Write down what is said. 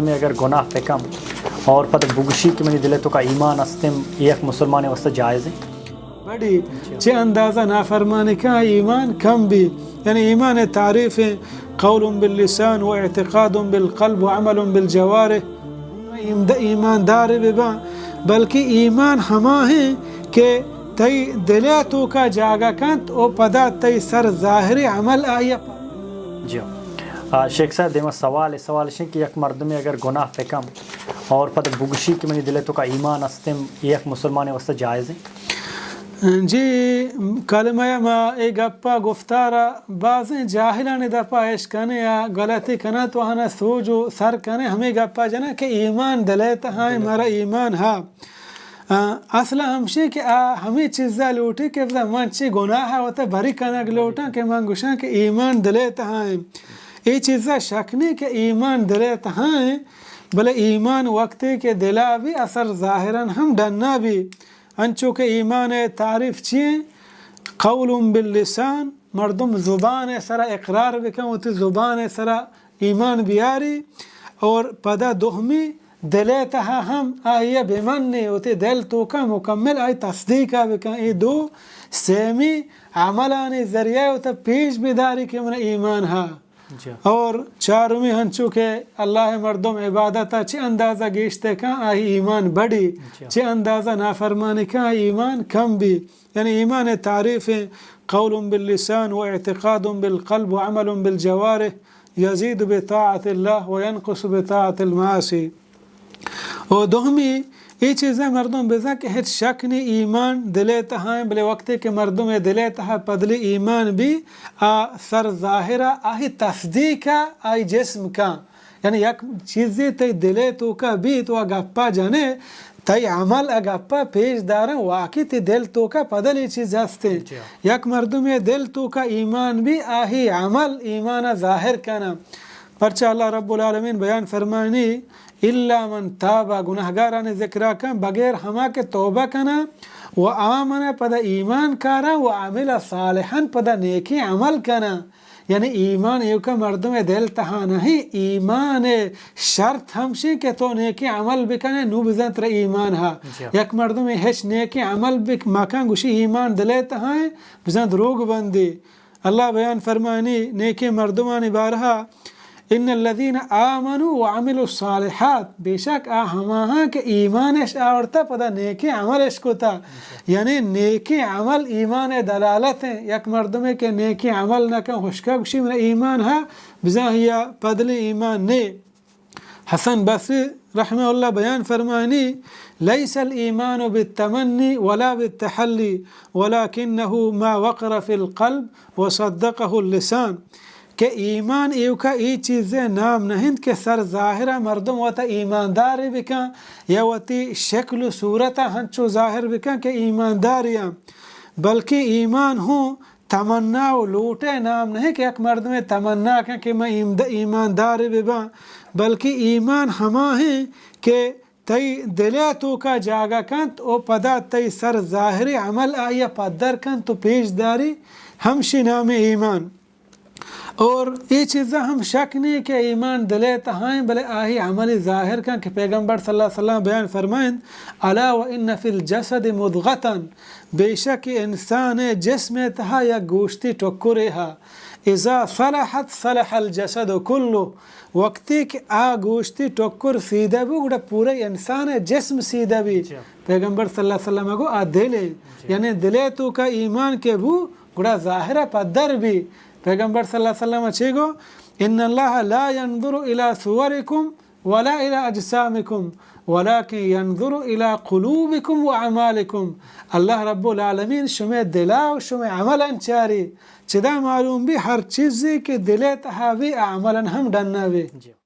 میں اگر گناہ بکن اور پد بگوشی کہ منی دل ءِ توکا ایمان استیں، اے یک مسلمان ءِ واسطہ جائز ایں؟ بڑی، چہ اندازہ نافرمانی کن ایمان کم بی۔ یعنی ایمان ءِ تعریف ایں، قول باللسان و اعتقاد بالقلب و عمل بالجوارح۔ ایمد-، ایماندار بباں، بلکہ ایمان ہما ایں کہ تئی دل ءِ توکا جاگہ کنت و پدا تئی سر ظاہری عمل آئی ءَ۔ جی۔ آ، شیخ صاحب، دیما سوال، سوال اش ایں کہ یک مردمے اگر گناہ بکن اور پد بگوشی کہ منی دل ءِ توکا ایمان استیں، اے یک مسلمان ءِ واسطہ جائز ایں؟ جی، کلمہ ءَ ما اے گپ ءَ گفتار ءَ بازیں جاہلانی دپ ءَ اش کنیں یا غلطی کناں تو آہاں سوج و سر کنیں، ہمے گپ ءَ جناں کہ ایمان دل ءِ تہا ایں، مارا ایمان ہا۔ آ، اصل ءَ ہمشی کہ آ ہمے چیز ءَ لوٹی کہ بزاں من چی گناہ ءَ وت ءَ بری کنگ لوٹاں کہ من گوشاں کہ ایمان دل ءِ تہا ایں۔ اے چیز ءَ شک نی کہ ایمان دل ءِ تہا ایں، بلے ایمان وقتے کہ دل ءَ بی اثر ظاہراً ہم ڈن ءَ بی۔ انچو کہ ایمان ءِ تعریف چی ایں؟ قول باللسان، مردم زبان ءِ سرا اقرار بکن، وتی زبان ءِ سرا ایمان بیاری، اور پدا دومی دل ءِ تہا ہم آئی ءَ بمنی، وتی دل توکا مکمل آئی تصدیق ءَ بکن۔ اے دو سیمی عملانی ذریعہ ءَ وت ءَ پیش بداری کہ من ایمان ہا۔ جی۔ اور چارمی ہنچو کہ اللہ ءِ مردم عبادت ءَ چہ اندازہ گیشتر کن، آئی ایمان بڑی، جی۔ چہ اندازہ نافرمانی کن، آئی ایمان کم بی۔ یعنی ایمان ءِ تعریف ایں، قول باللسان و اعتقاد بالقلب و عمل بالجوارح، یزید بطاعت اللہ و ینقص بطاعت المعاصی۔ و دومی، اے چیز ءَ مردم بزاں کہ ہچ شک نی ایمان دل ءِ تہا ایں، بلے وقتے کہ مردم ءِ دل ءِ تہا پدلی ایمان بی، آ سر ظاہر ءَ آئی تصدیق ءَ آئی جسم کن۔ یعنی یک چیزے تئی دل ءِ توکا بیت و آ گپ ءَ جنے، تئی عمل آ گپ ءَ پیش دارن، واقعی تئی دل توکا پدلی چیز ہستیں۔ جی۔ یک مردمے دل توکا ایمان بی، آئی عمل ایمان ءَ ظاہر کناں۔ پرچا اللہ رب العالمین بیان فرمانی، الا من تاب، گناہگارانی ذکر ءَ کن، بغیر ہما کہ توبہ کناں، و آمن، پدا ایمان کاراں، و عمل صالحا، پدا نیکیں عمل کناں۔ یعنی ایمان ایوکا مردم ءِ دل تہا نہ ایں، ایمان ءِ شرط ہمشی کہ تو نیکیں عمل بکنے، نو بزاں ترا ایمان ہا۔ جی۔ یک مردمے ہچ نیکیں عمل بک-، مکن، گوشی ایمان دل ءِ تہا ایں، بزاں دروگ بندی۔ اللہ بیان فرمانی نیکیں مردمانی بارہا، ان الذین آمنوا وعملوا الصالحات، بے شک آ ہماہاں کہ ایمان اش آورتا، پدا نیکیں عمل اش کتا۔ یعنی نیکیں عمل ایمان ءِ دلالت ایں۔ یک مردمے کہ نیکیں عمل نہ کن، ہشکا گوشی من ایمان ہا، بزاں آئی ءَ پدلی ایمان نے۔ حسن بصری رحمہ اللہ بیان فرمانی، لیس الایمان بالتمنی ولا بالتحلی، ولکنہ ما وقر فی القلب وصدقہ اللسان۔ کہ ایمان ایوکا اے چیز ءِ نام نہ انت کہ سر ظاہر ءَ مردم وت ءَ ایماندارے بکن یا وتی شکل و صورت ءَ ہنچو ظاہر بکن کہ ایماندارے آں، بلکیں ایمان ہوں تمنا و لوٹ ءِ نام نہ انت کہ یک مردمے تمنا کن کہ من ایمد-، ایماندارے بباں، بلکیں ایمان ہما انت کہ تئی دل ءِ توکا جاگہ کنت و پدا تئی سر ظاہری عمل آئی ءَ پدر کنت و پیش داری، ہمشی نام ایمان۔ اور اے چیزا ہم شک نی کہ ایمان دل ءِ تہا انت، بلے آئی عملی ظاہر کن کہ پیغمبر صلی اللہ علیہ وسلم بیان فرمائنت، الا وان فی الجسد مضغة، بے شک انسان ءِ جسم ءِ تہا یک گوشتی ٹکرے ہا، اذا صلحت صلح الجسد کلہ، وقتی کہ آ گوشتی ٹکر سیدھا بو، گڑا پورا انسان ءِ جسم سیدھا بی۔ جی۔ پیغمبر صلی اللہ علیہ وسلم گو آ دل ءِ، جی۔ یعنی دل ءِ توکا ایمان کہ بو، گڑا ظاہر ءَ پدر بی۔ پیغمبر صلی اللہ علیہ وسلم چے گو؟ ان اللہ لا ينظر الى صوركم ولا الى اجسامكم ولكن ينظر الى قلوبكم واعمالكم۔ اللہ رب العالمین شمے دلا و شمے عملاں چاری۔ چدا معلوم بی ہر چیزے کہ دل ءِ تہا بی، آ عملاں ہم ڈنا بی۔ جی۔